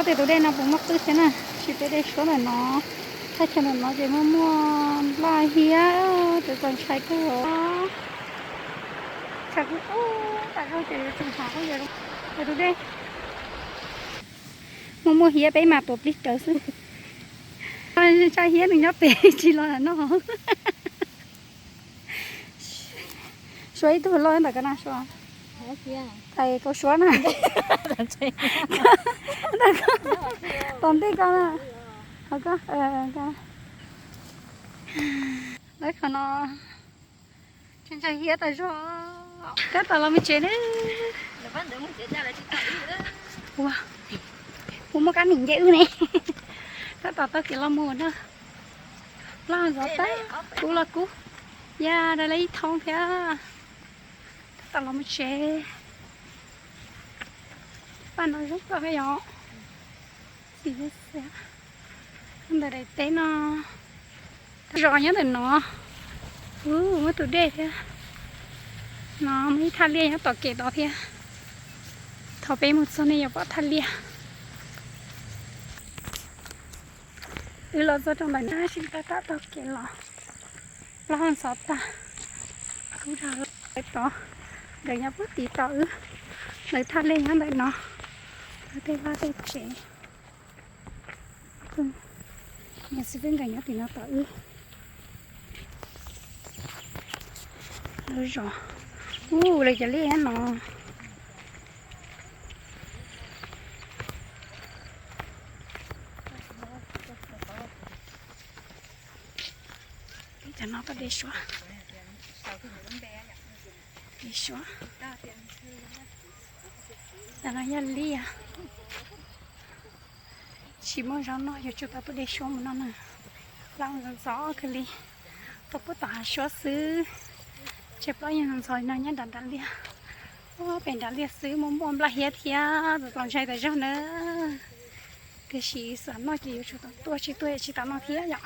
Tej tus dej no puas muaj qwj thiab na, tab sis peb dej suab ntawm no, thaj chaw ntawm no ces muaj muaj nplaj hiab, ces txaus ntshai kawg. Tshav kub kub tas zog ces yuav tsum hnav kub yam tus dej. Muaj muaj hiab peb mas tuav plig rawv xwb. Tsaj hiab nws nyob pem tsis los no. Suav ib tug loj ntawm ko na Suav. Thais kau suav na. Tom ntej ko na. Lawv qhov no ntshai hiab tas zog. Tab tom los mus tsev na. Ua, ua muaj kab nim nce wb ne. Tab tom taug kev los mus na. Plab ntxov tag, kub los kub, ya dai lawv ib thoob thiab. Tab tom los mus tsev. Paj no zoo kawg yom. Xis xiab ntawm daim teb no. Zos nyob ntawm no. Ub, muaj tus dej thiab. No muaj ib thaj liaj nyob tom kev tod thiab. Thaum peb mus txog nej yuav pom thaj liaj. Wb los txog rau ntawm no tab sis tab tom taug kev los. Plab ntxov tag. Kub dag lawv tod, nkawd nyob puag tid tod wb. Lawv thaj liaj nyob ntawm no. Lawv tej vaj tej tsev. Niam xib fwb nkawd nyob tim no tom wb. Lawv zos. Ub, lawv cov liaj nyob no. Cov no tuaj de suab. De suab. Cov no yog liaj. Tsis muaj zaub noj yuav tsum tau tuaj de suab mus noj na. Plab ntxov ntxov kawg li. Tuaj puag tom hav suab xwb. Tsam plab yeej ntxov ntxov li no nyob nram nram liaj. Ub, pem nram liaj xwb muaj muaj nplaj hiab thiab, txaus ntshai tas zog na. Tiam sis xav noj ces yuav tsum tau tuaj, tsis tuaj yuav tsis tau noj thiab yom.